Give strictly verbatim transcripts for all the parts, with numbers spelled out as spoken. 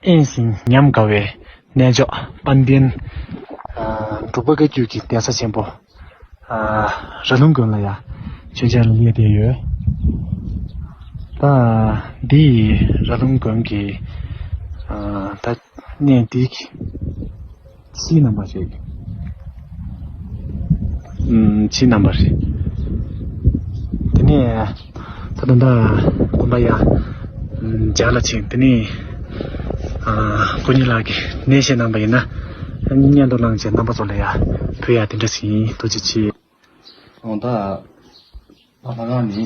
དབེན་ཞིང་ཉམས་དགའ་བའི་གནས་མཆོག་དཔལ་ལྡན། ཨ། འབྲུག་པ་བཀའ་བརྒྱུད་ཀྱི་གདན་ས་ཆེན་པོ། ཨ། ར་ལུང་དགོན་ལ་ཡ་མཆོད་མཇལ་ལ་སླེབས་བསྡད་ཡོད། ད་འདི་ར་ལུང་དགོན་གྱི། ཨ། ད་གནས་འདི་ཕྱིའི་རྣམ་པ་ཞིག་ཨུམ། ཕྱིའི་རྣམ་པ་རེད། དེ་ནས་ད་ལྟ་དགོན་པ་ཡ་ཨུམ། མཇལ་ལ་ཕྱིན། དེ་ནས་ཨ། སྐུ་ཉིད་ལགས་ཀྱིས་ནས་བཤད་གནང་པ་ཡིན་ན་སྙན་དུ་བླངས་བྱས་རྣམ་པ་ཚོ་ལ་ཡ་ཕུལ་ཡ་དེ་འདྲ་ཞིག་ཡིན། ཐུགས་རྗེ་ཆེ། འོ་ད། ད་ལྷ་ཁང་ནི་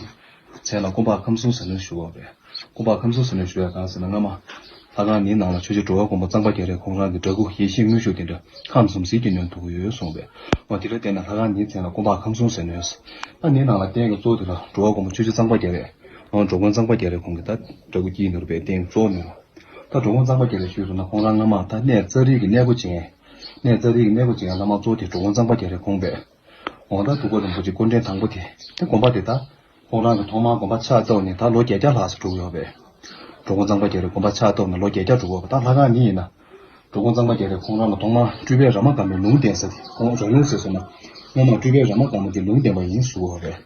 མཚན་ལ་སྐུ་འབག་ཁམས་གསུམ་ཟས་ནོར་ཞུ་བ་རེད། སྐུ་འབག་ཁམས་གསུམ་ཟས་ནོར་ཞུ་ཡ་གང་ཟེར་ན། སྔ་མ་ལྷ་ཁང་འདིའི་ནང་ལ་ཆོས་རྗེ་འགྲོ་བའི་མགོན་པོ་གཙང་པ་རྒྱ་རས་ཁོང་རང་གི་འདྲ་སྐུ་ཡེ་ཤེས་དངུལ་ཞོ་དེ་འདྲ་ཁམས་གསུམ་ཟིལ་གྱིས་གནོན་ཐུབ་ཀྱི་ཡོད་གསུངས་པས། འོ་དེ་ལ་བརྟེན་ནས་ལྷ་ཁང་འདིའི་མཚན་ལ་སྐུ་འབག་ཁམས་གསུམ་ཟས་ནོར། ད་འདིའི་ནང་ལ་རྟེན་གྱི་གཙོ་བོ་དེ་ལ་འགྲོ་བའི་མགོན་པོ་ཆོས་རྗེ་གཙང་པ་རྒྱ་རས། འོ་འགྲོ་མགོན་གཙང་པ་རྒྱ་རས་ཁོང་གི་ད་འདྲ་སྐུ་དཀྱིལ་ནོར་བའི་རྟེན་གཙོ་བོ་ནོར། ད་འགྲོ་མགོན་གཙང་པ་རྒྱ་རས་ཞུས་སོང་ན་ཁོང་རང་སྔ་མ་ད་གནས་ཙཱ་རི་གི་གནས་སྒོ་འབྱེད། གནས་ཙཱ་རི་གི་གནས་སྒོ་འབྱེད་ཡ་བླ་མ་གཙོ་བོ་དེ་འགྲོ་མགོན་གཙང་པ་རྒྱ་རས་ཁོང་པས། འོ་ད་འབྲུག་པ་རིན་པོ་ཆེ་སྐུ་ཕྲེང་དང་པོ་དེ། དེ་དགོན་པ་དེ་ད་ཁོང་རང་གི་ཐོག་མར་དགོན་པ་ཕྱག་བཏབ་ནས་ད་ལོ་བརྒྱད་བརྒྱ་ལྷག་ཙམ་འགྲོ་གི་ཡོད་པས། འགྲོ་མགོན་གཙང་པ་རྒྱ་རས་དགོན་པ་ཕྱག་བཏབ་ནས་ལོ་བརྒྱད་བརྒྱ་འགྲོ་གི་ཡོད་པ། ད་ལྷ་ཁང་འདི་ཡིན་ན། འགྲོ་མགོན་གཙང་པ་རྒྱ་རས་ཁོང་རང་ལ་ཐོག་མར་སྤྲུལ་པའི་ར་མ་དགའ་མོའི་ལུང་བསྟན་ས་དེ། ཁོང་ར་ལུང་ཟེར་སོང་ན། སྔོན་མ་སྤྲུལ་པའི་ར་མ་དགའ་མོ་དེ་ལུང་བསྟན་པ་ཡིན་ཟེར་གི་ཡོད་པས།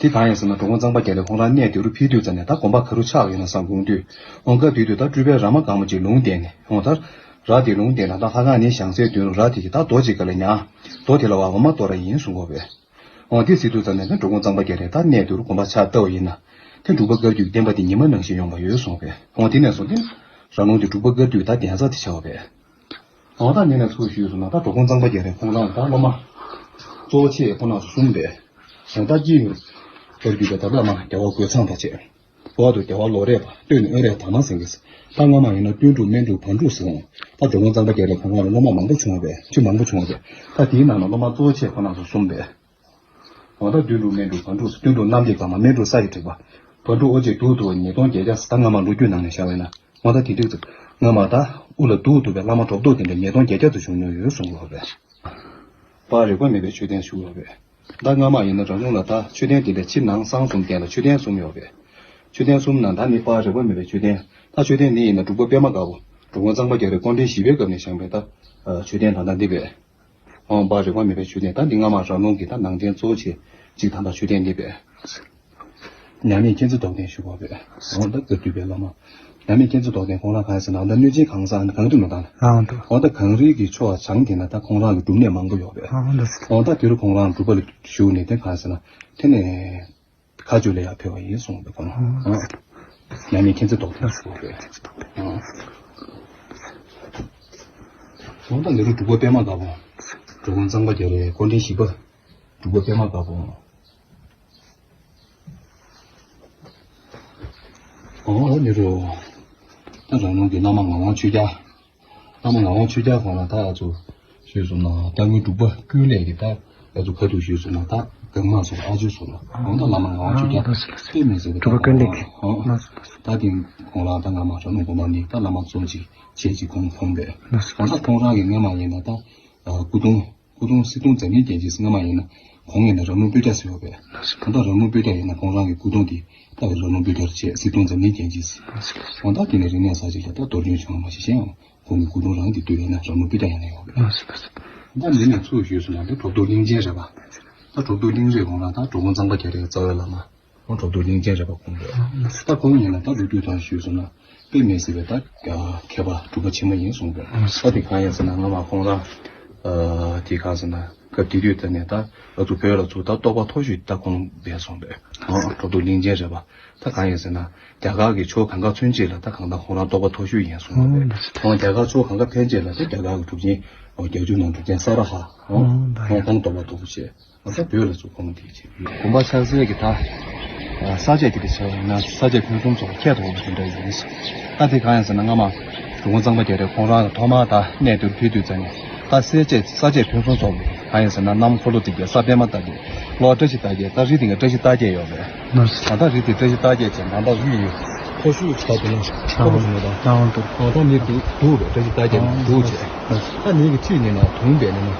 དེ་གང་ཡིན་ཟེར་ན་འགྲོ་མགོན་གཙང་པ་རྒྱ་རས་ཁོང་རང་གནས་དེ་རུ་ཕེབས་དུས་ཙམ་ནས་ད་དགོན་པ་ག་རུ་ཆགས་ཡོད་ན་བསམ་དགོངས་དུས། འོ་སྐབས་དེ་དུས་ད་སྤྲུལ་པའི་ར་མ་དགའ་མོ་ཅིག་ལུང་བསྟན་ནས། འོ་ད་ར་དེ་ལུང་བསྟན་ན་ད་ལྷ་ཁང་ནི་བཞེངས་སའི་དོན་རུ་ར་དེ་གི་ད་རྡོ་ཅིག་ག་ལ་ཉར། རྡོ་དེ་ལ་བ་འོ་མ་གཏོར་ར་ཡིན་གསུང་གོ་བས། འོ་དེ་ཟེར་དུས་ཙམ་ནས་ད་འགྲོ་མགོན་གཙང་པ་རྒྱ་རས་ད་གནས་དེ་རུ་དགོན་པ་ཕྱག་བཏབ་པ་ཡིན་ན། དེ་འབྲུག་པ་བཀའ་བརྒྱུད་ཀྱི་བསྟན་པ་དེ་ཉི་མ་ནང་བཞིན་ཡོང་བ་ཡོད་གསུངས་པས། འོ་དེ་ནས་བཟུང་སྟེ་ར་ལུང་དེ་འབྲུག་པ་བཀའ་བརྒྱུད་ད་གདན་ས་དེ་ཆགས་པས། འོ་ད་འདི་ནས་ཚུར་ཞུས་སོང་ན་ད་འགྲོ་མགོན་གཙང་པ་རྒྱ་རས་ཁོང་རང་ད་སློབ་མ་གཙོ་བོ་ཆེ་ཁོ་ན་ཚོ་གསུམ་པས། འོ་ད་དཀྱིལ་ནས་བཀའ་བརྒྱུད་པའི་ད་བླ་མ་རྒྱལ་བ་རྒོད་ཚང་དང་བཅས། འོག་ཏུ་རྒྱལ་བ་ལོ་རས་པ། སྟོད་ནས་དབོན་རས་དར་མ་སེང་གེ། ད་སྔ་མ་ཡིན་ན་སྟོན་འབྲུག་སྨན་འབྲུག་བན་འབྲུག་ཟེར་འོང་། ད་འགྲོ་མགོན་གཙང་པ་རྒྱ་རས་ཁོང་རང་ལ་སློབ་མ་མང་པོ་བྱུང་བས། ཆུ་མང་པོ་བྱུང་བས། ད་དེའི་ནང་ན་སློབ་མ་གཙོ་བོ་ཆེ་ཁོ་ན་ཚོ་གསུམ་པས། འོ་ད་སྟོན་འབྲུག་སྨན་འབྲུག་བན་འབྲུག་ཟེར། སྟོན་འབྲུག་གནམ་བདེ་དཀར་མ། སྨན་འབྲུག་ས་ཡི་དྲེགས་པ། བན་འབྲུག་ཨོ་རྒྱན་དུག་ཏུ་བ་ཉིས་སྟོང་བརྒྱད་བརྒྱ་ཟེར། ད་སྔ་མ་ལོ་རྒྱུས་ནང་ནས་བཞག་པ་ཡིན་ན། འོ་ད་དེ་དུས་སུ་སྔ་མ་ད་དབུ་ལ་དུག་ཏུ་བའི་བླ་མ་གྲུབ་ཐོབ་དེ་འདྲ་ཉིས་སྟོང་བརྒྱད་བརྒྱ་ཙམ་བྱུང་མྱོང་ཡོད་གསུངས་ཡོད་པས། དཔག་རེག་པ་མེད་པའི་མཆོད་རྟེན་བཞུགས་ཡོད་པས། ད་སྔ་མ་ཡིན་ན་ར་ལུང་ལ་ད་མཆོད་རྟེན་དེ་འདྲ་ཕྱི་ནང་གསང་གསུམ་ལྡན་ལ་མཆོད་རྟེན་གསུམ་ཡོད་པས། མཆོད་རྟེན་གསུམ་ནང་ད་ནི་དཔག་རེག་པ་མེད་པའི་མཆོད་རྟེན། ད་མཆོད་རྟེན་འདི་ཡིན་ན་འབྲུག་པ་པད་མ་དཀར་པོ་འགྲོ་མགོན་གཙང་པ་རྒྱ་རས་སྐུ་ཕྲེང་བཞི་པའི་སྐབས་ནས་བཞེངས་པའི་ད་མཆོད་རྟེན་ད་ལྟ་འདི་པས། འོ་དཔག་རེག་པ་མེད་པའི་མཆོད་རྟེན། ད་འདི་སྔ་མ་ར་ལུང་གི་ད་ནང་རྟེན་གཙོ་བོ་ཆེ་གཅིག་ད་ལྟ་མཆོད་རྟེན་འདི་པས། མཉམ་མེད་མཁྱེན་བརྩེ་རྟོགས་ལྡན་བཞུགས་པ་པས། འོ་ད་བཀའ་བརྒྱུད་པའི་བླ་མ། མཉམ་མེད་མཁྱེན་བརྩེ་རྟོགས་ལྡན་ཁོང་རང་གང་ཡིན་ཟེར་ན་ད་གནོད་སྦྱིན་གང་ཟག་གང་དུ་མི་བཏང་། ཨང་དུ། འོ་ད་གངས་རི་གི་ཕྱོགས་བྱང་དེ་ན་ད་ཁོང་རང་གི་སྒྲུབ་གནས་མང་པོ་ཡོད་པས། ཨང་དུ། འོ་ད་དེ་རུ་ཁོང་རང་སྒྲུབ་པ་ལ་ཞུགས་ནས་དེ་གང་ཟེར་ན་དེ་ནས་མཁའ་སྤྱོད་ལ་ཡར་ཕེབས་པ་ཡིན་གསུངས་པས་ཁོང་། ཨང་། མཉམ་མེད་མཁྱེན་བརྩེ་རྟོགས་ལྡན་ཞུ་བ་རེད། ཨང་། འོ་ད་ལེ་རུ་འབྲུག་པ་པད་མ་དཀར་པོ། འགྲོ་མགོན་གཙང་པ་རྒྱ་རས་སྐུ་ཕྲེང་བཞི་པ། འབྲུག་པ་པད་མ་དཀར་པོ། འོ་ལེ་རུ། ད་ར་ལུང་གི་བླ་མ་ངག་དབང་ཆོས་རྒྱལ། བླ་མ་ངག་དབང་ཆོས་རྒྱལ་ཁོང་ལ་ད་ཨ་ཚོ་ཞུས་སོང་ན་རྟ་མགོན་འབྲུག་པ་ཀུན་ལེགས་ཀྱི་ད་ཨ་ཚོ་ཁ་ཐུག་ཞུས་སོང་ན་ད་གང་མ་སོང་ཨ་ཅོ་སོང་ལ། འོ་ད་བླ་མ་ངག་དབང་ཆོས་རྒྱལ་དཔེ་མི་སྲིད་པའི་འབྲུག་པ་ཀུན་ལེགས་ཀྱི། ད་དེ་ཁོང་ལ་ད་ང་མ་ར་ལུང་དགོན་པ་ནི་ད་བླ་མ་གཙོ་ཆེ་ཆེ་ཅིག་ཁོང་ཁོང་པས། འོ་ད་ཁོང་རང་གི་སྔ་མ་ཡིན་ན་ད་སྐུ་གདུང་། སྐུ་གདུང་སྲིད་གདུང་འཛམ་གླིང་རྒྱན་གྱིས། སྔ་མ་ཡིན་ན་གོང་ཡིན་ན་ར་ལུང་སྤོས་སྐྱ་ཟེར་བ་པས། ད་ལྟ་ར་ལུང་སྤོས་སྐྱ་ཡིན་ན་ཁོང་རང་གི་སྐུ་གདུང་དེ་ད་ར་ལུང་སྤོས་སྐྱ་རེད་བྱས། སྲིད་གདུང་འཛམ་གླིང་རྒྱན་གྱིས། འོ་ད་དེ་ནས་རིག་གནས་གསར་བརྗེ་ལ་ད་གཏོར་སྐྱོན་བྱུང་བ་མ་ཤེས་ཤེས་ཡང་ཁོང་གི་སྐུ་གདུང་རང་དེ་དུས་ཡིན་ན་ར་ལུང་སྤོས་སྐྱ་ཡིན་ན་ཡོད་པས། ད་འདི་ནས་ཚུར་ཞུས་སོང་ན་འདི་གྲུབ་ཐོབ་གླིང་ཆེན་རེད་པ། ད་གྲུབ་ཐོབ་གླིང་རས་ཁོང་རང་ད་འགྲོ་མགོན་གཙང་པ་རྒྱ་རས་རྩ་བའི་བླ་མ། ཁོང་གྲུབ་ཐོབ་གླིང་ཆེན་རེད་པ་ཁོང་རེད། ད་ཁོང་ཡིན་ན་ད་ལོ་རྒྱུས་ཐོག་ཞུས་སོང་ན་དཔེ་མི་སྲིད་པའི་ད་མཁས་པ་གྲུབ་པ་ཆེན་མོ་ཡིན་གསུངས་པས། ད་དེ་གང་ཡིན་ཟེར་ན་སྔ་མ་ཁོང་རང་དེ་གང་ཟེར་ན་སྐབས་དེ་དུས་ད་ནས་ད་ང་ཚོ་བོད་ལ་ཚུར་ད་རྟོགས་པ་མཐོ་ཤོས་ད་ཁོང་སྦས་སོང་པས། གྲུབ་ཐོབ་གླིང་ཆེན་རེད་པ། ད་གང་ཡིན་ཟེར་ན་རྒྱ་གར་གྱི་ཕྱོགས་གང་ག་ཚུན་ཆད་ལ་ད་གང་ལྟར་ཁོང་རང་རྟོགས་པ་མཐོ་ཤོས་ཡིན་གསུངས་པས། ཁོང་རྒྱ་གར་ཕྱོགས་གང་ག་ཕན་ཆད་ལ་ད་རྒྱ་གར་གྱི་གྲུབ་ཆེན་བརྒྱད་ཅུ་ནང་གྲུབ་ཆེན་ས་ར་ཧ་ཁོང་ཁོང་རྟོགས་པ་མཐོ་པོ་བྱས། ད་བོད་ལ་ཚུར་ཁོང་དེ་བྱས། དགོན་པ་ཆགས་སའི་གི་ད་ས་དཔྱད་དེ་འདྲ་བྱས་ཡིན་ན་ས་དཔྱད་ཕུན་སུམ་ཚོགས་པ་ཁྱད་དུ་འཕགས་པ་དེ་འདྲ་ཡིན། ད་དེ་གང་ཡིན་ཟེར་ན་སྔ་མ་འགྲོ་མགོན་གཙང་པ་རྒྱ་རས་ཁོང་རང་གི་ཐོག་མར་ད་གནས་དེར་ཕེབས་དུས་ཙམ་ནས་ད་ས་དཔྱད་ས་དཔྱད་ཕུན་སུམ་ཚོགས་པ་གང་ཡིན་ཟེར་ན་གནམ་འཁོར་ལོ་རྩིས་རྒྱག་ས་པད་མ་བརྟག་རྒྱག་ལོ་བཀྲ་ཤིས་བརྟག་རྒྱག་ད་རི་དེ་ག་བཀྲ་ཤིས་བརྟག་རྒྱག་ཡོད་པས། ད་ལྟ་རི་དེ་བཀྲ་ཤིས་བརྟག་རྒྱག་བྱས་ད་ལྟ་རི་ཡི་མཐོ་ཤོས་ད་དེ་ན་ཁོ་ལོ་ཞིག་ཡོད་ད། ད་འོང་འདུག་ད་ལྟ་ནི་དེ་འདུག་རེད་བཀྲ་ཤིས་བརྟག་རྒྱག་འདུག་བྱས། ད་ནི་གི་ཁྲིད་ནི་ན་དུང་བས་ནི་ན།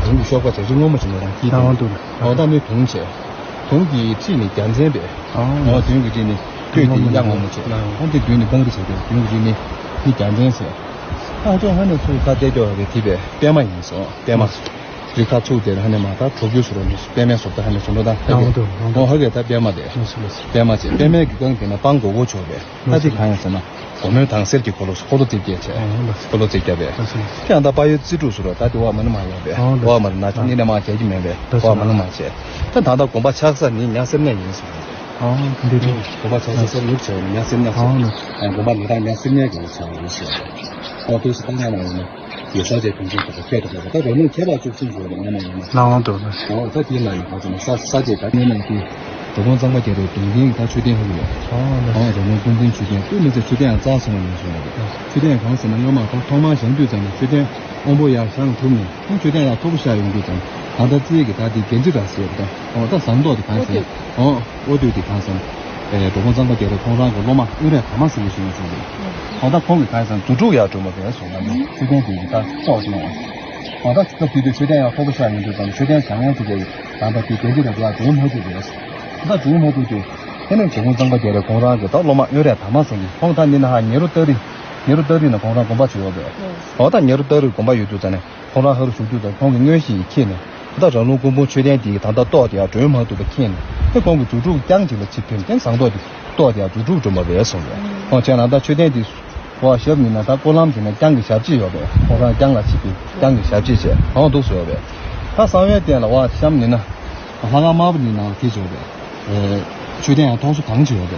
དུང་གི་གཤོག་པ་བྱས་རི་སྔོན་མོ་བྱས་ནི་རང་སྐྱིད་དང་། འོ་ད་ནི་དུང་བྱས། དུང་གི་ཁྲིད་ནི་རྒྱལ་མཚན་པས། འོ་དུང་གི་ཁྲིད་ནི་སྟོད་ཀྱི་གཡག་སྔོན་མོ་བྱས། འོ་དེ་མདུན་ནི་སྤང་རི་བྱས་ཏེ་དུང་གི་ཁྲིད་ནི་ ཁྱི་རྒྱལ་མཚན་ཟེར། ཨ་ཅོ་ཧ་ནས་ཚུར་ཁ་གཏད་ཀྱོག་གི་དེ་པས་པད་མ་ཡིན་སོང་པད་མ། རི་ཁ་ཚུགས་དེར་ཧ་ནས་མ་ད་གྲོག་ཁྱུ་སུ་རོ་ནི་པད་མའི་བཟོ་ལྟ་ཧ་ནས་བཟོ་འགྲོ་དང་ཧ་གི་ཨོ་ཧ་གི་ད་པད་མ་དེ་པད་མ་ཅེ་པད་མའི་གི་སྒང་དེ་ན་སྤང་མགོ་བོ་ཆོག་པས་ད་དེ་གང་ཡང་ཟེར་ན་སྒོ་མོའི་དྭངས་གསལ་གྱི་འཁོར་ལོ་འཁོར་ལོ་རྩིབས་བརྒྱད་བྱས། འཁོར་ལོ་རྩིབས་བརྒྱད་པས་དེ་ཡང་ད་དཔལ་ཡུལ་རྩེ་དྲུག་སུ་རོ་ད་དེ་འོག་མ་ནི་མ་ཡོད་པས་འོག་མ་ནི་ན་ཆུང་ནི་ནས་མ་རྒྱལ་གྱི་མེད་པས་འོག་མ་ནི་མ་བྱས། ད་ད་ལྟ་དགོན་པ་ཆགས་ས་ནི་ཉ་སེར་གནས་ཡིན་ཟེར། ཨང་འདི་འདྲ། དགོན་པ་ཆགས་ས་སེར་ནུབ་བྱས་ནས་ཉ་སེར་གནས་ཟེར། ཨང་ལགས། དགོན་པ་ནི་ད་ཉ་སེར་གནས་ཀྱི་ཆགས་ཡིན་ཟེར། ཨོ་དེ་སུ་ད་ང་མ་ཡིན་ན། ཡོད་ས་ཆའི་ཕན་ཚུན་ཐོག་ཁྱད་དུ་འཕགས་པ་ད་རོ་ནུབ་ཁྱད་པར་བཅུ་གསུམ་ཡོད་པ་ང་མ་ཡིན་ན། ལགས་འོང་དུ་ལགས། ཨོ་ད་དེའི་ནང་ནས་ང་ཚོ་ནི་ས་ས་ཆའི་ད་གནས་ན་དེ། འགྲོ་མགོན་གཙང་པ་རྒྱ་རས་གདུང་རྟེན་གྱི་ད་མཆོད་རྟེན་ཧ་གི་ཡོད། ཨང་ལགས། ཨོ་རོ་ནུབ་ཀུན་འབུམ་མཆོད་རྟེན་དེ་མི་ཚེ་མཆོད་རྟེན་ཡང་གཙང་སོང་བ་ཡིན་སོང་བ་རེད། མཆོད་རྟེན་གང་ཟེར་ན་སྔ་མ་ད་ཐོག་མར་བཞེངས་དུས་ཙམ་ནས་མཆོད་རྟེན་དབང་པོ་ཡར་བཞེངས་གྲུབ་ནས་ཁོང་མཆོད་རྟེན་ཡར་མཐོ་པོ་ཤར་ཡོང་དུས་ཙམ་ད་ལྟ་རྩིས་ཀྱི་ད་དེ་གན་ཇི་ར་ཟེར་ད་ཨོ་ད་ཟངས་མདོག་དེ་གང་ཟེར་ན་ཨོ་ཨོ་དུས་དེ་གང་ཟེར་ན་ཨེ་འགྲོ་མགོན་གཙང་པ་རྒྱ་རས་ཁོང་རང་གི་སློབ་མ་དབོན་རས་དར་མ་ཟེར་མཁན་ཞིག་ཡོད་སོང་རེད། ཨོ་ད་ཁོང་གི་གང་ཟེར་ན་རྫུ་འཕྲུལ་ཡར་གྲུབ་མ་རེད་སོང་ད་མཆོད་རྟེན་དེ་ཡི་ད་ཏོག་ཅིག་ཡང་ཨོ་ད་སྐབས་དེ་དུས་མཆོད་རྟེན་ཡར་མཐོ་པོ་ཤར་ཡོང་དུས་ཙམ་མཆོད་རྟེན་བཞེངས་མཁན་དེ་གས་ད་ལྟ་དེ་གན་ཇི་ར་དེ་ལ་འགྲོ་མ་ཐུབ་རེད། ད་འགྲོ་མ་ཐུབ་དུས་དེ་ནས་འགྲོ་མགོན་གཙང་པ་རྒྱ་རས་ཁོང་རང་གི་ད་སློབ་མ་དབོན་རས་དར་མ་ཟེར་མཁན་ཁོང་ད་འདི་ན་ཧ་ཉེ་རུ་སྟག་རི་ཉེ་རུ་སྟག་རི་ནས་ཁོང་རང་དགོན་པ་བྱས་ཡོད་པས། ཨོ་ད་ཉེ་རུ་སྟག་རི་དགོན་པ་ཡོད་དུས་ཙམ་ནས། ཁོང་རང་ཧ་རུ་བཞུགས་དུས་ཙམ་ཁོང་གི་མངོན་ཤེས་ཀྱིས་མཁྱེན་ནས་ད་རང་ལུང་ཀུན་འབུམ་མཆོད་རྟེན་དེའི་ད་ལྟ་ཏོག་དེ་ཡང་སྒྲོན་མ་ཐུབ་པ་མཁྱེན་ནས་དེ་ཁོང་གི་རྫུ་འཕྲུལ་རྐྱང་གཅིག་ལ་ཆིབས་ཐིམ་དེ་ཟངས་མདོག་དེ་ཏོག་དེ་ཡང་རྫུ་འཕྲུལ་སྒྲོན་པ་རེད་གསུངས་པས། ཁོང་བྱས་ན་ད་མཆོད་རྟེན་དེ་བ་ཞབས་ཉིན་ན་ད་སྐོར་ལམ་དེ་ན་རྐྱང་གི་ཞབས་རྗེས་ཡོད་པས་ཁོང་རང་རྐྱང་ལ་ཆིབས་ཐིམ་རྐྱང་གི་ཞབས་རྗེས་བྱས་ཁོང་འདུག་སེ་ཡོད་པས། ད་གསང་བའི་རྟེན་ལ་བ་ཤམ་ཉིན་ན་ལྷ་ཁང་དམར་པོ་ནི་ནང་དེ་བྱས་པས། མཆོད་རྟེན་ཡང་མཐོང་སུ་གང་བྱས་ཡོད་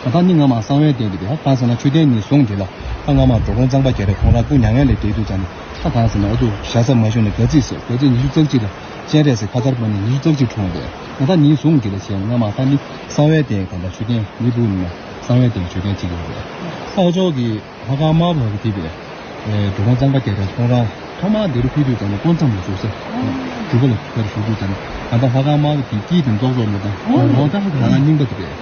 པས། ད་ནི་སྔ་མ་གསང་བའི་རྟེན་དེ་རེད། གང་ཟེར་ན་མཆོད་རྟེན་གཉིས་བཟུང་དེ་ལ་ད་སྔ་མ་འགྲོ་མགོན་གཙང་པ་རྒྱ་རས་ཁོང་རང་སྐུ་མྱ་ངན་ལས་འདས་དུས་ཙམ་ནས་ད་གང་ཟེར་ན་ཨ་ཏུ་ཞྭ་ས་མ་ཞུ་ནས་ག་ཚིག་ཟེར་ག་ཚིག་ཉི་ཤུ་རྩ་གཅིག་ལ་སྤྱན་རས་གཟིགས་ཁ་ཚར་པ་ནས་ཉི་ཤུ་རྩ་གཅིག་འཁྲུངས་པས། ད་ནི་བཟུང་དེ་ལ་བྱས་ན་སྔ་མ་ད་ནི་གསང་བའི་རྟེན་གང་ལྟར་མཆོད་རྟེན་ནི་བུ་ནི་ན་གསང་བའི་རྟེན་མཆོད་རྟེན་གཅིག་ཡོད་རེད། ད་ཨ་ཅོག་གི་ལྷ་ཁང་དམར་པོ་ལ་གི་དེ་པས། འགྲོ་མགོན་གཙང་པ་རྒྱ་རས་ཁོང་རང་ཐོག་མར་འདི་རུ་ཕེབས་དུས་ཙམ་ནས་དཀོན་མཚམས་ལ་བཞུགས་ས། སྒྲུབ་པ་ལ་ཕར་བཞུགས་དུས་ཙམ་ནས་ད་ལྟ་ལྷ་ཁང་དམར་པོ་དེ་དཀྱིལ་དེ་རྫོགས་རྫོགས་མེད་དང་། འོ་ད་ལྷ་ཁང་རྙིང་པ་དེ་རེད།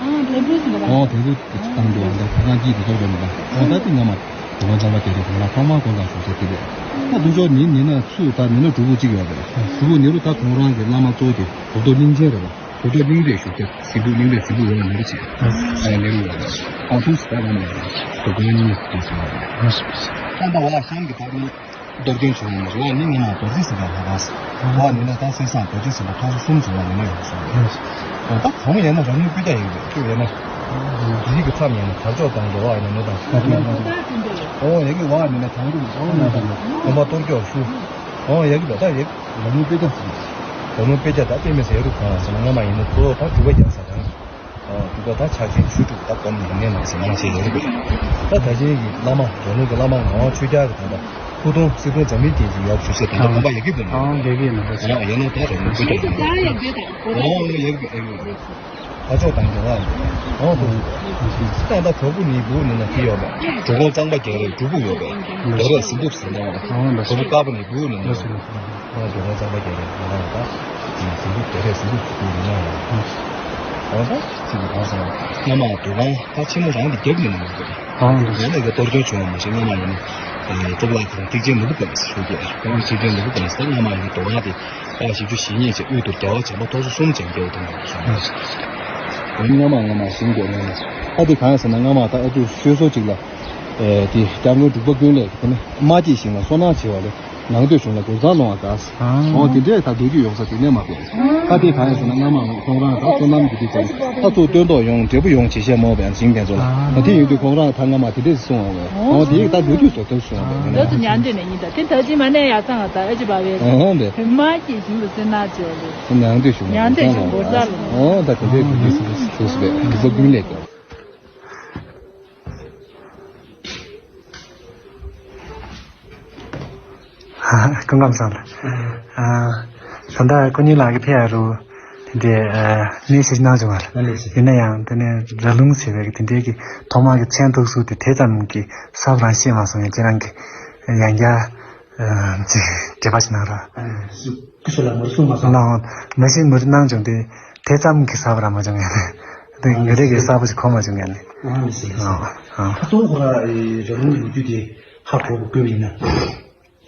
འོ་དེ་ཚོ་བཏང་འདུག་ད་ལྷ་ཁང་དཀྱིལ་དེ་རྫོགས་རྫོགས་མེད་དང་། འོ་ད་དེ་སྔ་མ་འགྲོ་མགོན་གཙང་པ་རྒྱ་རས་ཁོང་རང་ཐོག་མར་དཀོན་མཚམས་བཞུགས་ས་དེ་རེད། ད་དུ་ཅོག་ནི་ནི་ན་ཚུ་ད་མི་ན་སྒྲུབ་ཕུག་གཅིག་ཡོད་རེད། སྒྲུབ་ཕུག་ནི་རུ་ད་ཁོང་རང་གི་བླ་མ་གཙོ་བོ་དེ་གོ་ཐོག་གླིང་ཆེན་རེད་པ། གོ་ཐོག་གླིང་རས་བཞུགས་ཀྱི་གཟིགས་ཕུག་གླིང་རས་གཟིགས་ཕུག་ཡོད་ལ་མི་རུ་ཆེ། ཨ་ཡ་ལེ་རུ་ཡོད་རེད། ཨང་ཐུགས་སུ་ད་ལ་མ་ཡོད་རེད། དོ་དགོན་གཉིས་དེ་ཟེར་བ་རེད། ད་ད་བ་ཤང་གི་ད་རུང་གཏོར་སྐྱོན་བྱུང་ཡོད་མ་རེད། བ་ནི་ང་མ་རྡོ་རྗེ་སེམས་དཔའ་ལྷ་ཁང་ཟེར། བ་ནི་ན་ད་སེ་སང་རྡོ་རྗེ་སེམས་དཔའ་ཐོག་སོ་གསུམ་ཟེར་བ་ནི་ན་ཡོད་སོང་རེད། ད་གོང་ཡན་ན་རང་ལུགས་སྤུས་ཀ་ཡིན་པས་སྐྱོ་ཡན་ན། རིགས་ཀྱི་མཚམས་ཡན་ན་དར་ལྕོག་དང་འབྲེལ་བ་ཡན་ན་ནི་དང་ཞིང་ཁམས་ཡན་ན། ཨོ་ཡ་གི་བ་ནི་ན་བྱང་རུ་ཨོ་ན་དང་གོམ་པ་གཏོར་སྐྱོག་ཞུ། ཨོ་ཡ་གི་བ་ད་ཡ་གི། ལམ་ལུགས་དཔེ་ཆ་ཟེར། ལམ་ལུགས་དཔེ་ཆ་དང་དཔེ་མི་ཟེར་རུ་གང་ཟེར་ན་སྔ་མ་ཡིན་ན་གཙོ་བོ་ད་སྒྲུབ་པ་རྒྱག་ས་དང་། སྒྲུབ་པ་ད་ཕྱག་ཆེན་ཆོས་དྲུག་ད་སྒོམ་ཉམས་ལེན་ནང་ཟེར་ནང་བཞིན་ཡོད་རེད། ད་ད་ཆེན་གྱི་བླ་མ་རོ་ལུང་གི་བླ་མ་ངག་དབང་ཆོས་རྒྱལ་གྱི་ད་ལྟ་སྐུ་གདུང་སྲིད་སྐྱོང་འཛམ་གླིང་རྒྱལ་གྱི་ཡབ་ཞུ་བྱེད་ད་ལྟ་དགོན་པ་ཡ་གི་དགོན་པ་ཡ་ཡ་ན་ད་རོ་ལུང་དཔེ་ཆ་ཡོད་རེད། ཨོ་ཡ་གི་ཨེ་གི་ཨེ་གི། ཨ་ཅོག་དང་རྒྱལ་བ་ཨོ་དུ། ད་ད་གྲོགས་པོ་ནི་བུ་ནི་ན་ཁི་ཡོད་པ། གྲོགས་པོ་གཙང་པ་རྒྱལ་རས་སྒྲུབ་ཕུག་ཡོད་པ། རྒྱལ་རས་སྲིན་པོ་ཟེར་ད་བ། གྲོགས་པོ་དཀར་པོ་ནི་བུ་ནི་ན། ཨ་གྲོགས་པོ་གཙང་པ་རྒྱལ་རས་ང་རང་ད། སྲིན་པོ་རྒྱལ་རས་སྲིན་པོ་བུ་ནི་ན་ཡང་། ཨོ་ད་ཚིག་གི་གང་ཟེར་ན། སྔ་མ་འདུ་ཁང་ད་ཆེན་མོ་རང་གི་རྒྱབ་ནི་ན་ཡོད་པ། ཨོ་ད་ཡང་ན་གི་གཏོར་སྐྱོན་བྱུང་བ་མ་གཞི་སྔ་མ་ཡིན་ན། གཙུག་ལག་ཁང་ཐེག་ཆེན་ནོར་བུ་སྒང་ཞེས་ཞུ་གི། ཐེག་ཆེན་ནོར་བུ་སྒང་ཟེར་སྔ་མ་ཡིན་ན་འདུ་ཁང་དེ། ཨ་བཞི་བཅུ་ཞེ་གཉིས་ཀྱི་དབུས་དུ་རྒྱལ་བ་བྱམས་པ་ཐོག་སོ་གསུམ་ཅན་སྐྱེ་བོ་དང་། སྔ་མ་སྔ་མ་ཞིང་དགོས་སྔ་མ། ཨ་དེ་གང་ཡིན་ཟེར་ན་སྔ་མ་ད་ཨ་ཅུ་ཤོད་སོ་གཅིག་ལ། ཨེ་དེ་སྐྱབས་མགོན་འབྲུག་པ་ཀུན་ལེགས་དེ་ནི་དམག་སྐྱེས་ཞིང་ལ་སོ་ནང་བྱེ་བ་ལས་ནང་སྟོད་གཞུང་ལ་གུར་ཚང་ལོང་བ་དགའ། ཨོ་དེ་འདྲས་ད་དགེ་རྒྱུ་ཡོང་ས་དེ་ནས་མ་པས། ཨ་དེ་གང་ཡིན་ཟེར་ན་སྔ་མ་ཁོང་རང་ད་སོ་ནམ་གྱི་དུས་ཙམ་ད་ཚུར་སྟོན་ཐོག་ཡོང་འབྲས་བུ་ཡོང་བྱེད་བཤད་མོ་བས་ཞིང་དེ་ཚོ་ལ་ད་དེ་ཡོད་དུས་ཁོང་རང་ད་སྔ་མ་དེ་འདྲས་གསུང་བ་བས་ཨོ་དེ་ད་དགེ་རྒྱུ་བཟོ་ཐུབ་སོང་བས། ད་དུ་ཉང་དུ་ནས་ཡིན་ད་དེ་ད་ཅི་མ་ནས་ཡ་ཚང་ད་ཨ་ཅི་བ་བས། ཨོ་བས། དེ་མ་སྐྱེས་ཞིང་ལ་སེར་ནག་བྱེད་པ་རེད། ཉང་དུ་ཞུ་ཉང་དུ་ཞུ་འབོར་རྩ་ལ། ཨོ་ད་དེ་འདྲའི་དུས་ཚོད་ཚོད་ཚོད་པས་འདི་ཚོ་ཀུན་ལས་དགོས། སྐུ་ཁམས་བཟང་ལ། ཨ་ད་ལྟ་སྐུ་ཉིད་ལགས་ཀྱི་ཕེ་ཨ་རུ་དེ་འདྲའི་ཨ་གནས་ཞིག་གནང་བྱུང་བ་ལ། ཡིན་ན་ཡང་དེ་ནས་ར་ལུང་ཟེར་བའི་དེ་འདྲའི་གི་ཐོག་མ་གི་མཚན་ཐོག་སུ་དེ་དེ་ཙམ་གི་ཟབ་རང་ཤེས་མ་སོང་ཡང་ཁྱེད་རང་གི་ཡང་བསྐྱར། ཅིག་འགྲེལ་པ་ཞིག་གནང་རོགས། སྐུ་ཞབས་ལགས་མོར་གསུངས་མ་སོང་། གནང་། མ་གཞི་མོར་གནང་བྱུང་སྟེ་དེ་ཙམ་གྱི་ཟབ་ར་མ་བྱུང་ཡང་དེ་ངེད་རེ་གི་གསར་པ་ཞིག་གོ་མ་བྱུང་ཡང་ནི། ཨ་ནི་ཟེར་ལ་ཟེར། ཨ་ཨ། ཁ་ཚོ་ཁོ་ར་ར་ལུང་ལོ་རྒྱུས་དེ་ཧ་གོ་དགོས་པ་ཡིན་ན།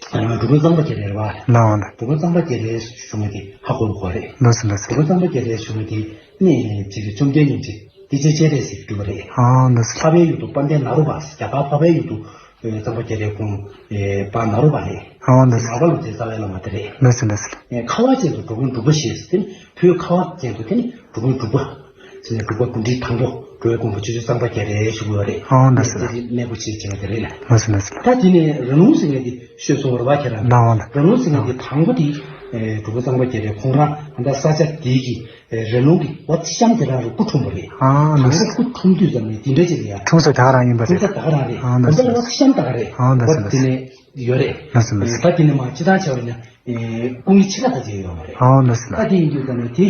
འབྲུག་པ་གཙང་པ་རྒྱ་རས་རེད་བ། ལའང་། འབྲུག་པ་གཙང་པ་རྒྱ་རས་བྱུང་བ་དེ་ཧ་གོ་དགོས་རེད། ལོ་སི་ལོ་སི། འབྲུག་པ་གཙང་པ་རྒྱ་རས་བྱུང་བ་དེ་གནས་ཅིག་གི་བཅོམ་ལྡན་སྙིང་རྗེ་དེ་ཚེ་སྤྱན་རས་གཟིགས་སྒྲུབ་པ་རེད། ཨ་ལོ་སི། འཕགས་པའི་ཡུལ་དུ་དཔལ་ལྡན་ནཱ་རོ་པ་རྒྱ་གར་འཕགས་པའི་ཡུལ་དུ། གཙང་པ་རྒྱ་རས་ཁོང་པ་ནཱ་རོ་པ་རེད། ཨོ་ལགས་སོ། མར་པ་ལུགས་ཀྱི་རྩ་བའི་བླ་མ་དེ་རེད། ལགས་སོ་ལགས་སོ། ཁ་བ་ཅན་དུ་འགྲོ་མགོན་འབྲུག་པ་ཞེས་ཟེར་ཏེ་བོད་ཁ་བ་ཅན་དུ་དེ་ནི་འགྲོ་མགོན་འབྲུག་པ། ཟེར་ནས་འབྲུག་པ་འགོ་ཁྲིད་དང་པོ་འགྲོ་བའི་མགོན་པོ་ཆོས་རྗེ་གཙང་པ་རྒྱ་རས་ཞུ་དགོས་པ་རེད། ཨོ་ལགས་སོ། དེ་གནས་སྐོར་ཆེད་བྱས་པ་དེ་རེད་ལ། ལགས་སོ་ལགས་སོ། ད་དེ་ནས་ར་ལུང་ཟེར་མཁན་དེ་ཤོད་སོང་བ་རེད་པ། ཁྱེད་རང་ལགས་འོང་ལགས། ར་ལུང་ཟེར་མཁན་དེ་དང་པོ་དེ་འབྲུག་པ་གཙང་པ་རྒྱ་རས་ཁོང་རང་ད་ལྟ་ས་ཆ་དེ་གི་ར་ལུང་གི་བ་གཤམ་དེ་རང་རེད། སྐུ་འཁྲུངས་པ་རེད། ཨ་ལགས་སོ། དང་པོ་སྐུ་འཁྲུངས་དུས་ཙམ་ནས་དེ་འདྲ་ཅིག་ལ་ཡ། འཁྲུངས་ས་ད་ག་རང་ཡིན་པ་རེད། འཁྲུངས་ས་ད་ག་རང་རེད། ཨ་ལགས་སོ། བ་གཤམ་ད་ག་རེད། ཨ་ལགས་སོ་ལགས་སོ། བ་དེ་ནས་ཡོད་རེད། ལགས་སོ་ལགས་སོ། ད་དེ་ནས་མ་སྤྱི་བཏང་བྱས་པ་ཡིན་ན། སྐུ་ངལ་ཆེ་ཁ་ད་ཅིག་ཡོད་མ་རེད། ཨོ་ལགས་སོ་ལགས། ད་དེ་ཡིན་དུས་ཙམ་ནས་དེ་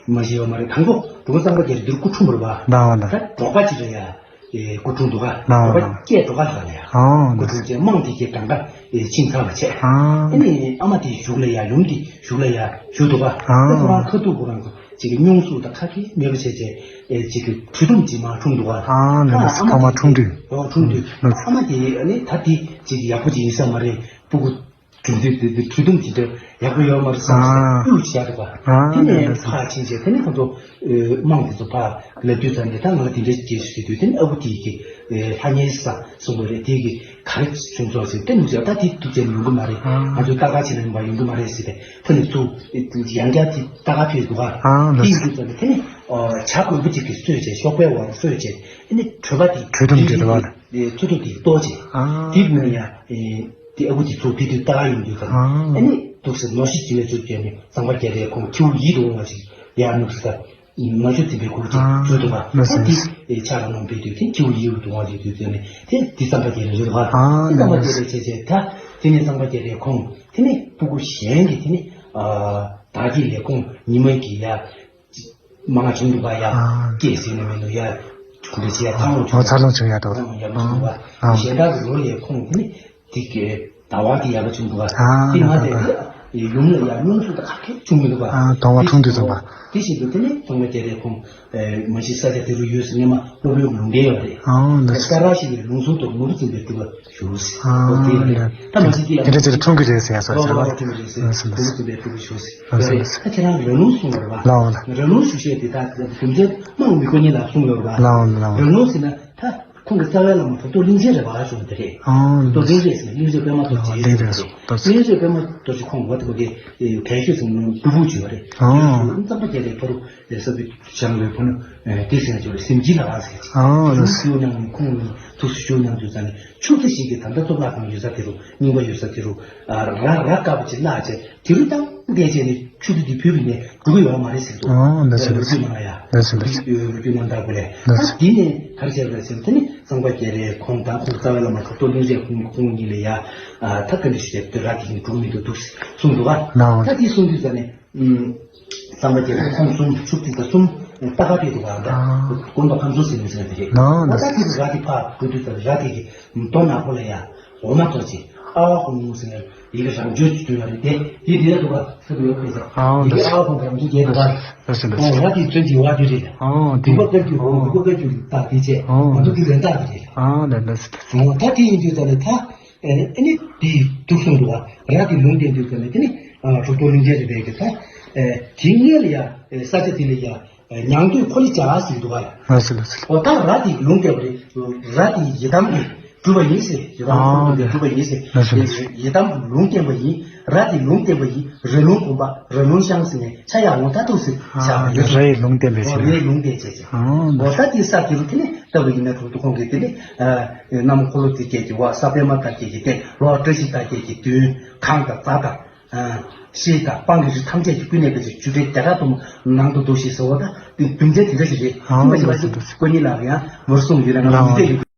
མ་ཤེས་ཡོད་མ་རེད། དང་པོ་འབྲུག་པ་གཙང་པ་རྒྱ་རས་འདིར་སྐུ་འཁྲུངས་པ་རེད་པ། ལགས་འོང་ལགས། ད་འབྲོག་པ་ཅིག་ལ་ཡ་སྐུ་འཁྲུངས་འདུག་ག་ལགས་འོང་འབྲོག་པ་ལགས། སྐྱེས་འགྲོ་ག་ལ་ཡ་ཨོ་སྐུ་ལགས། འཁྲུངས་བྱས་དམངས་དེ་གའི་གྲངས་ཀ་ཕྱིན་ཚར་བ་བྱས། ཨ་ཨ་ནི་ཨ་མ་དེ་གཞུག་ལ་ཡ་ཡུམ་དེ་གཞུག་ལ་ཡ་བཞུགས་འདུག་ག་ཨ་ད་ཁོ་རང་ཁ་ཐུག་ཁོ་རང་ཚོ་ཅིག་གི་སྙུང་ཟུག་དང་ཁ་སྐད་མེད་པ་བྱས་བྱས་ཅིག་གི་གྲུལ་དུམ་ཅིག་མར་འཁྲུངས་འདུག་ག་ཨ་ལགས་ཨ་མ་ཁ་མ་དེ་འཁྲུངས་དུས། ཨོ་འཁྲུངས་དུས་ཨ་མ་དེ་ཨ་ནི་ད་དེ་ཅིག་ཡག་པོ་ཅིག་ཡིན་ས་མ་རེད། སྤུ་གུ་གྲུབ་འདུག་དེ་དེ་གྲུལ་དུམ་དེ་འདྲ་ཡག་པོ་ཡོད་མ་རེད་བསམ་ཟེར་ཨ། གཡུག་བཞག་འདུག་ག་ཨ་དེ་ནས་ལགས་སོ། ཕར་ཕྱིན་བྱས་དེ་ནས་ཁོ་ཚོ་དམངས་དེ་ཚོ་ཕར་ལབ་དུས་ཙམ་ནས་ད་ང་ལ་དེ་འདྲ་སྐད་ཆ་ཞིག་དུས་དེ་ནས་ཨ་ཁུ་དེ་གི་ལྷ་ཉལ་ས་གསུངས་པ་རེད། དེ་གི་ག་རེ་བྱུང་སོང་ཟེར་དེ་ནུབ་བྱས་ད་དེ་ཐུག་བྱས་ནས་ཡོང་གི་མ་རེད། ཨ། ང་ཚོ་ལྟ་ག་ཕྱིན་ན་ཡོང་པ་ཡོང་གི་མ་རེད་ཟེར་ཏེ་ཁོ་ནས་ཚུར་ཡང་བསྐྱར་དེ་ལྟ་ག་ཕེབས་འདུག་ག་ཨ་ལགས་སོ། དེ་ཡིན་དུས་ཙམ་ནས་དེ་ནས་བྱ་རྒོད་པོ་ཅིག་གིས་གསོད་བྱས་ཤོག་པའི་འོག་ལ་གསོད་བྱས་དེ་ནས་གྲོད་པ་དེ་གྲོལ་དུམ་དེ་འདྲ་བ་ལ། ཚུར་ཐུག་དེ་གཏོར་བྱས་ཨ། དེ་ནས་ཡང་། དེ་ཨ་ཁུ་དེ་ཚོ་དེ་དུས་ལྟ་ག་ཡོང་དུས་ཙམ། ཨ་ནི་འདུག་སེ་ནོར་ཞི་ཅི་ལས་ཚུར་བསྐྱལ་ནས་གཙང་པ་རྒྱ་རས་ཁོང་ཁྱེའུ་ཡིད་དུ་འོང་བ་ཞིག་ཡར་ནུབ་སེ་ད། ནོར་ཕྱུགས་འཛིན་པའི་སྐུ་ཅིག་ཨ་བྱོན་འདུག་ག་ཨ་ལགས་སོ་ད་ལགས་སོ། དེ་ཕྱག་ལ་ནོར་ཕུལ་དུས་དེ་ཁྱེའུ་ཡིད་དུ་འོང་བ་ཞིག་དུས་ཙམ་ནས་དེ་དེ་གཙང་པ་རྒྱ་རས་རེད་འདུག་ག་ཨ་དེ་གཙང་པ་ལགས་རྒྱ་རས་བྱས་བྱས་ད་དེ་ནས་གཙང་པ་རྒྱ་རས་ཁོང་དེ་ནས་སྤུ་གུ་གཞན་གྱི་དེ་ནས་བདག་གི་ལས་ཁུངས་ཉི་མ་གི་ཡ། མང་བྱུང་འདུག་ག་ཡ། ཨ། སྐྱེས་ཟིན་ནས་མེད་འདུག་ཡ། ཁོང་ཚོ་ཡ་ཐང་ལོ་ཨ་ཚ་ལོང་བྱུང་ཡ་འདུག་ཨ་ཡ་མ་བྱུང་བ། ཨ། གཞན་དག་གི་ལོ་ལས་ཁོང་དེ་ནི་དེ་གའི་ཟླ་བ་དེ་ཡག་པ་བྱུང་འདུག་ག་ཨ་དེ་མ་ཟད་དེ་ཡུམ་ལ་ཡ་སྙུང་གཞི་དང་ཁ་ཁེ་བྱུང་མི་འདུག་ག་ཨ་གདོང་བ་འཁྲུངས་དུས་ཙམ་པ། དེ་བཞིན་དུ་དེ་ནི་གཙང་པ་རྒྱ་རས་ཁོང་མ་གཞི་ས་ཆ་དེ་རུ་ཡོད་ཟེར་སྔོན་མ་སློབ་དཔོན་ལུང་བསྟན་ཡོད་རེད། ཨ་ལགས་སོ། ས་ར་ཤི་བའི་ལུང་ཟུར་དུ་ནོར་བུ་འཛིན་པའི་སྤྲུལ་པ། ཞུ། ཨོ་དེ་རེད། ད་མ་གཞི་དེ་ཡང་དེ་འདྲ་ཅིག་ལ་འཁྲུངས་ཀྱི་རེད་ཟེར་ཡ་སོགས་ཨོ་ཟེར་བ། ཨོ་འཁྲུངས་ཀྱི་རེད་ཟེར། ཨོ་སོ་ལོ་སོ། འཁྲུངས་ཀྱི་རེད་ཟེར། འཁྲུངས་ཀྱི་རེད་ཟེར། ཨོ་སོ་ལོ་སོ། ད་ཁྱེད་རང་ར་ལུང་གསུངས་པ་རེད་པ། ལའོ་ལ། ར་ལུང་ཞུ་བཤད་དེ་ད་རྒྱུ་མཚན་དམངས་མི་དགོས་ཉེན་ལ་གསུངས་ཡོད་རེད་པ། ལའོ་ལ་ལའོ། ར་ལུང་ཟེར་ན་ད་ཁོང་གི་རྩ་བའི་བླ་མ་གྲུབ་ཐོབ་གླིང་རྗེ་རེད་པ་གསུངས་དེ་རེད། ཨོ་གྲུབ་ཐོབ་གླིང་རྗེ་ཟེར་ན་གླིང་རྗེ་པད་མ་རྡོ་རྗེ་ལའོ་གླིང་རྗེ་རེད་ཟེར། ལའོ་ལ། གླིང་རྗེ་པད་མ་རྡོ་རྗེ་ཁོང་འོ་དེ་གོ་དེ་གལ་ཤོས་ཟེར་ན་སྤྲུལ་སྐུ་བྱོས་པ་རེད། ཨོ། གཙང་པ་རྒྱ་རས་ཕ་རུ་ལས་ས་བུ་བྱང་བའི་ཕ་ནུ་དེ་ཟེར་ན་ཅོ་རེ་སེམས་ཀྱི་ལ་ར་ཟེར་གྱི། ཨོ་ལ། ཞུ་གནང་ནས་ཁོང་ནི་ཐུགས་སུ་ཞུ་གནང་དུས་ཙམ་ནས་ཕྱུགས་རྫི་ཞིག་གིས་ད་ལྟ་གཙུག་ལག་ཁང་ཡོད་ས་དེ་རུ་རྙིང་པ་ཡོད་ས་དེ་རུ་ར་ར་དཀར་པོ་ཅིག་བརླགས་བྱས་དེ་རུ་བཏང་བསྡད་བྱས་ནས་ཕྱུགས་རྫི་དེ་བུད་པ་ཡིན་ནས་འགྲོ་གི་ཡོད་མ་རེད་ཟེར་འདུག་ཨོ་ལ་ཟེར་ལ་ཟེར། ལ་ཟེར་ལ་ཟེར། ལ་ཟེར་ལ་ཟེར། ད་དེ་ནས་ག་རེ་བྱས་པ་རེད་ཟེར་ན་དེ་ནི་གཙང་པ་རྒྱ་རས་ཁོང་དང་ཁོང་རྩ་བའི་བླ་མ་གྲུབ་ཐོབ་གླིང་རྗེ་ཁོང་ཁོང་གཉིས་ལ་ཡ་ད་ག་འདྲ་ཞིག་བྱས་ཏེ་ར་དེ་བཞིན་འགྲོ་མི་འདུག་འདུག་གསུངས་འདུག་ག་ད་དེ་གསུངས་དུས་ཙམ་ནས། གཙང་པ་རྒྱ་རས་ཁོང་གསུམ་ཕྱུགས་རྫི་དང་གསུམ་རྟ་ཁ་ཕེབས་འདུག་ག་ད་དགོན་པ་ཁམས་གསུམ་ཟེར་ནས་ཟེར་བ་དེ་རེད། ཨོ་ད་དེ་རུ་ར་དེ་ཕར་འགྲོ་དུས་ཙམ་ར་དེ་གི་མདོ་ནག་པོ་ལ་ཡ་འོ་མ་གཏོར་བྱས་ཨ་བ་ཧོ་མོ་ཟེར་ནས་ཡི་གེ་རང་བྱོས་ཀྱི་དོན་ལ་རེད་དེ་དེ་དེ་ལ་འདུག་ག་ས་དེ་ཡོད་པས་ཟེར་ཡི་གེ་ཨ་བ་ཧོ་རང་བྱོས་རྒྱས་འདུག་ག་ཨོ་ར་དེ་བཙོན་གྱི་བ་དེ་རེད། ཨོ་དེ་འདུག་ག་དཀར་གྱི་འོ་འདུག་ག་དཀར་གྱི་རྟགས་དེ་བྱས་ཨོ་འདུག་གི་ལན་རྟགས་དེ་རེད། ཨོ་ད་དེ་ཡིན་དུས་ཙམ་ནས་ད། ཨེ་ནི་དེ་འདུག་གསུངས་འདུག་བ། ར་དེ་ལུང་བསྟན་དུས་ཙམ་ནས་དེ་ནི་གྲུབ་ཐོབ་གླིང་རྗེ་རེད་པས་ཀྱི་ད། དེ་སྔོན་ལ་ཡ་ས་ཆ་དེ་ལ་ཡ་ཉང་སྟོད་ཁོ་ལི་བྱ་ཟེར་འདུག་བ། ལགས་སོ་ལགས་སོ། འོ་ད་ར་དེ་ལུང་བསྟན་པ་རེད། ར་དེ་ཡི་དམ་གྱི་གྲུབ་པ་ཡིན་ཟེར། ཡི་དམ་ཨ་གྲུབ་པ་ཡིན་ཟེར། ལགས་སོ་ལགས་སོ། ཡི་དམ་ལུང་བསྟན་པ་ཡིན། ར་དེ་ལུང་བསྟན་པ་ཡིན། ར་ལུང་དགོན་པ་ར་ལུང་ཤང་ཟེར་ནས་ཆ་ཡག་ངོ་ད་འདུག་ཟེར་བྱ་བ་ཡོད་ཟེར། རའི་ལུང་བསྟན་པའི་ཆེད་ལ། རའི་ལུང་བསྟན་བྱས་ཟེར། འོ་ད་དེ་ས་དེ་རུ་དེ་ནི་ལྟ་བུ་ཡིན་ན་གྲུབ་ཐོབ་ཁོང་གིས་དེ་ནི་གནམ་འཁོར་ལོ་དེ་སྐད་ཀྱི་བ་ས་པད་མ་དར་རྒྱས་ཀྱི་སྟེང་ལོ་བཀྲ་ཤིས་དར་རྒྱས་ཀྱི་མདུན་གངས་དང་རྫ་དང་ཤེལ་དང་སྤང་གི་རི་ཐམས་ཅད་ཀྱི་ཀུན་ནས་ཀྱི་ཆུ་ཕྲན་རྒྱ་གར་དུ་ནང་དུ་འདུ་ཞེས་ཟེར་བ་དང་དེ་རྒྱུ་མཚན་དེ་འདྲ་ཞིག་རེད། ཨ་ཁྱིམ་པ་ཞིག་ལ་ཞིག་ཀོ་ཉི་ལགས་ཡང་མོར་གསུངས་ཡོད་ན་ང་ལ་མི་བདེ་ཡོད།